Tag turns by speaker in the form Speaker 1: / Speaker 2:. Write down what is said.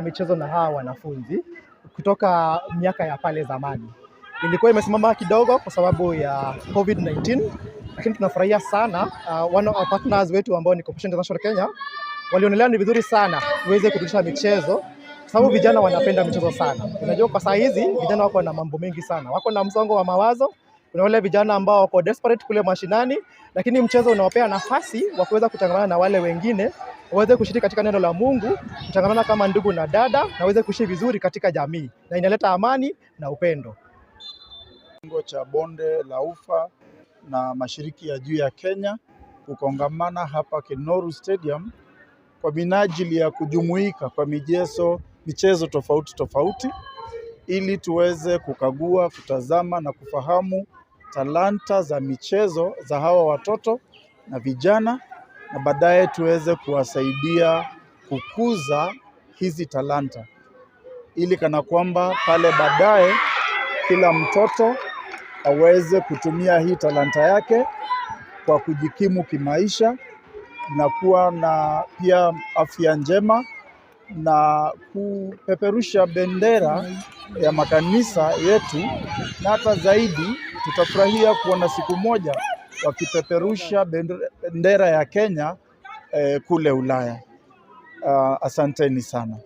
Speaker 1: Michezo na hawa wanafunzi kutoka miaka ya pale zamani. Ilikuwa imesimama kidogo kwa sababu ya COVID-19, lakini tunafurahia sana one of our partners wetu ambao ni Compassion International Kenya walionelea ni vizuri sana tuweze kurudisha michezo kwa sababu vijana wanapenda michezo sana. Unajua kwa saa hizi vijana wako na mambo mengi sana, wako na msongo wa mawazo. Kuna wale vijana ambao wako desperate kule mashinani, lakini mchezo unawapea nafasi wa kuweza kutangamana na wale wengine, waweze kushiriki katika neno la Mungu, kutangamana kama ndugu na dada, na waweze kuishi vizuri katika jamii, na inaleta amani na upendo.
Speaker 2: Kitengo cha bonde la ufa na mashariki ya juu ya Kenya kukongamana hapa Kinoru Stadium kwa minajili ya kujumuika kwa michezo tofauti tofauti ili tuweze kukagua, kutazama na kufahamu talanta za michezo za hawa watoto na vijana na baadaye tuweze kuwasaidia kukuza hizi talanta ili kana kwamba pale baadaye kila mtoto aweze kutumia hii talanta yake kwa kujikimu kimaisha na kuwa na pia afya njema na kupeperusha bendera ya makanisa yetu, na hata zaidi tutafurahia kuona siku moja wakipeperusha bendera ya Kenya kule Ulaya. Asanteni sana.